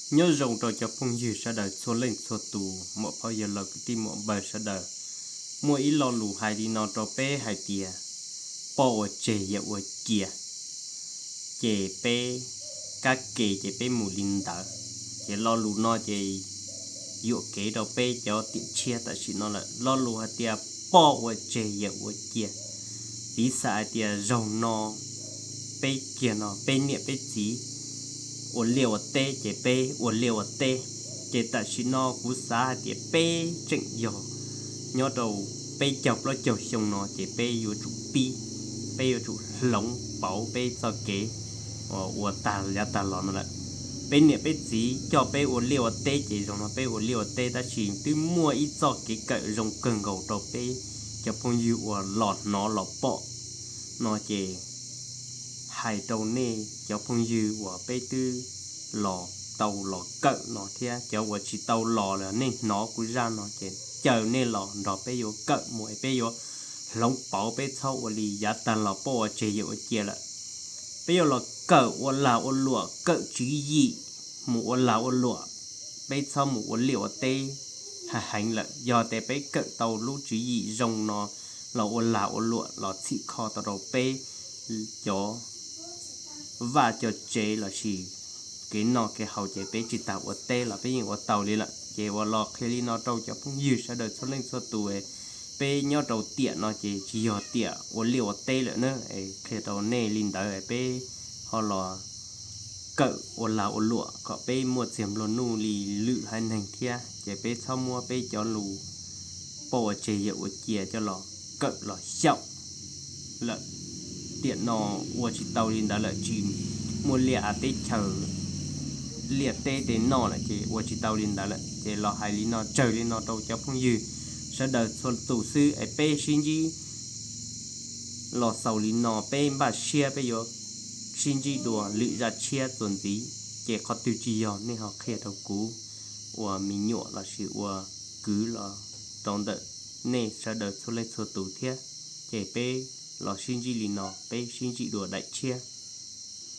Nyob zoo rau cov phooj ywg sawv daws txhua leej txhua tus, muam phauj yawg laus kwv tij muam npawg sawv daws. Muaj ib lo lus hais li no rau peb hais tias, poj ua tseg yawm ua cia, ces peb kab ke ces peb mus li ntawd. Ces lo lus no ces yuam kev rau peb cov tiam tshiab tam sim no lawm. Lo lus hais tias poj ua tseg yawm ua cia, piv xam hais tias zaug no peb kiag no peb niam peb txiv ua liaj ua teb ces peb ua liaj ua teb. Ces tam sim no kuv xav hais tias peb tseem yog nyob rau peb caug plaub caug xyoo no ces peb yuav tsum pib, peb yuav tsum hloov pauv peb txoj kev ua tag yav tag los no lawm. Peb niam peb txiv coj peb ua liaj ua teb ces zaum no peb ua liaj ua teb tab sis twb muaj ib txoj kev kawm zoo kawg nkaus rau peb cov phooj ywg uas los hnov los pom no ces hais rau nej cov phooj ywg uas peb twb los tau los kawm no thiab cov uas tsis tau los los nej hnov kuv zaj no ces caw nej los nrog peb yuav kawm mus es peb yuav hloov pauv, peb txhob ua li yav tag los poj ua tseg yawm ua cia lawm. Peb yuav los kawm ua lag ua luam, kawm tswv yim mus ua lag ua luam, peb txhob mus ua liaj ua teb heev heev lawm. Yog tias peb kawm tau lub tswv yim zoo no los ua lag ua luam los txhim kho tau rau peb cov vaj cov tsev lossis kev noj kev haus ces peb tsis tas ua teb los peb yeej ua tau li lawm. Ces uas los qhia li no rau cov phooj ywg sawv daws txhua leej txhua tus, peb nyob rau tiam no ces tsis yog tiam ua liaj ua teb lawm na, qhia rau nej li ntawd peb ho los kawm ua lag ua luam kom peb muaj txiag nplua nuj li lwm haiv neeg thiab ces peb txhob muab peb cov lus poj ua tseg yawm ua cia coj los kawm los xyaum lawm. Tiam no ua tsis tau li ntawd lawm, tsis muaj liaj av teb chaws, liaj teb tej noj lawm ces ua tsis tau li ntawd lawm. Ces los hais li no tsawg li no rau cov phooj ywg sawv daws txhua tus xwb es peb sib ntsib los xaus li no, peb npaj siab peb yuav sib ntsib dua lwm zaj tshiab txuas ntxiv. Ces qhov twg tsis yog nej ho qhia rau kuv ua me nyuam lossis ua kwv los rau ntawm nej sawv daws txhua leej txhua tus thiab. Ces peb los sib ntsib li no, peb sib ntsib dua daim tshiab.